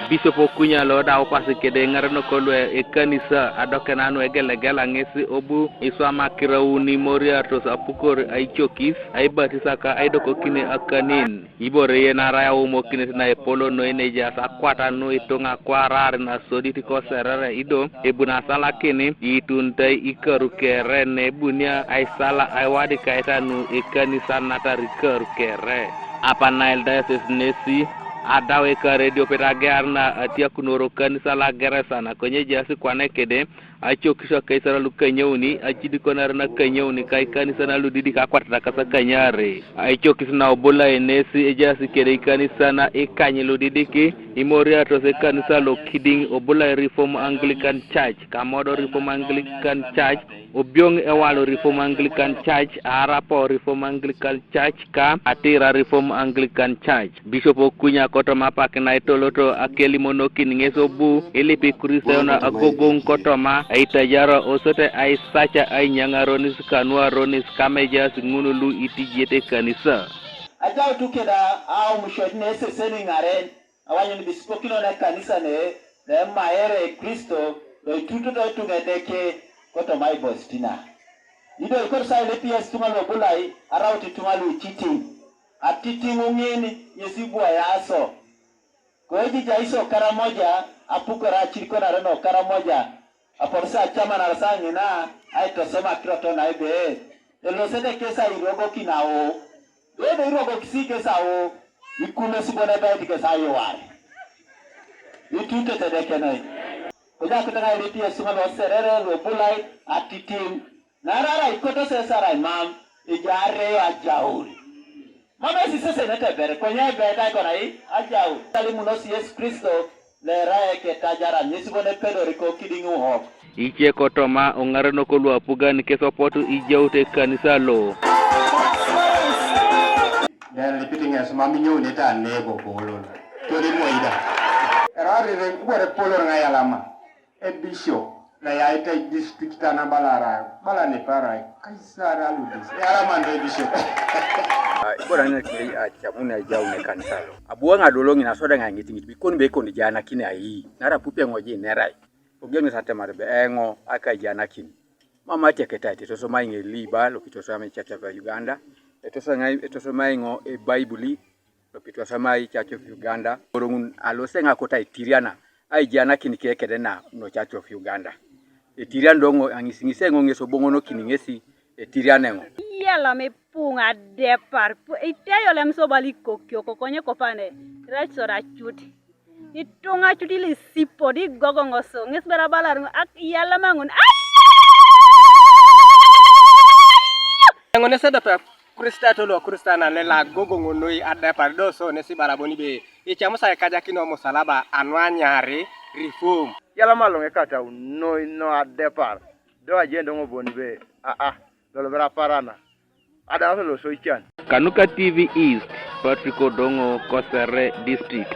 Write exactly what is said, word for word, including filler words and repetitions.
Bishop Okunya lo da upasi kede ŋarenok lu ekanisa adokena nu egelegela ŋes obu iswama akirauni moriatos apukor aicokis, aibatisa ka aidokokin akanin. Ibore yen arai aumokinet na epol noi nejaas akwata nu ituŋa kwaraar nasodit koserere ido ebuni asalakin iitunitai ikaru kere nebuni aisala aiwadikaita nu ekanisa natar ikaru kere. Upper Nile Diocese nesi adau ekaru ediopet agear na atiakunoro kanisa lo Ageresa nakonye ejaas kwane kede, aicokis akaisaarei lukanyauni, acidikonar nakanyauni ka ikanisan ludidik akwat nakasakanyare. Aicokis na obulai nesi ejaas kede ikanisan ikany ludidik, imoriatos ekanisa lo Kidiŋ obulai Reform Anglican Church, Kamodo Reform Anglican Church, Obioŋ Ewalo Reform Anglican Church, Arapo Reform Anglican Church ka Atira Reform Anglican Church. Bishop Okunya kotoma apak na itoloto akelimonokin ŋes obu ilip Ikristayon agogoŋ kotoma aitajara osote aisaca ainyaŋaronis kanuaronis kamejaas ŋun lu itijiete kanisa. Ajautu keda aumushot neseseni ŋaren awanyun bisipokino ne kanisa ne, ne emaere Kristo lo itututo ituŋa Edeke kotoma ibostina. Ido ikoto sa ilepias ituŋa lobulai araut ituŋa luicitiŋ. Atitiŋuŋin ŋes ibwoi aso. Koejija iso Karamoja, apukor acirikonare no Karamoja, apotu sa acamanar sa ŋina aitosoma akirot na ebe, elosete kes airogokin ao. Do ebe irogokisi kes ao, ikulosi bon ebeit kes ayuar. Itutete Edeke noi. Kojak kiteŋa irit Yesu ŋa loserere lobulai atitiŋ. Naarai arai ikoto sese arai mam, ejaarei ajaur. Mam esisesenete ber, konye ebeit aikonai ajaur. Alimunos Yesu Kristo, lo erai eketajaran, ŋesi bon epedori kokidiŋ uhok. Ice kotoma oŋarenok lu apugan kes opotu ijaut ekanisa lo. Dere lipit ŋes mam inyounete anego kololo. Todi moida. Erarire ibore polor ŋa yalama. Ebishop lo eyaitai district ana bala arai, bala nepe arai, kaisar aludis, eyalama ndo ebishop. Ah, ibore ane ke acamun ajaun ekanisa lo. Abu eoŋ adoloŋ ina soda ŋa ŋitiŋit, bikon be ikon ijanakin ai, nara pupe ŋoji nerai. Ogeŋ ŋes atemar be eoŋ akaijanakin. Mam atiaketait, etosomai ŋe liba, lokitosomai Church of Uganda, etosomai, etosomai ŋo ebaibuli, lokitosomai Church of Uganda. Koroŋun alose ŋa kota itiriana, aijanakin kekede na no Church of Uganda. Itirian do ŋo, aŋisiŋise ŋo ŋes oboŋonokin ŋesi itiriane ŋo. Iyalam ipuŋ adepar, pu-, iteyolem sobal ikokio, kokonye kopane, raisor acut. Ituŋa cut ilisipod igogoŋoso, ŋes bera balar ŋun, ak iyalama ŋun. Eŋones edepe Kristo lo Kristo na lela gogoŋ noi adepar do so nesi baraboni be icamusa ekajakin omusalaba anuanyari reform. Yalama loŋ ekatau noi no adepar do ajendoŋ bon be aa lolobera parana. Adaŋ losoican. Kanuka T V East, Patrick Odoŋo, Kosere District.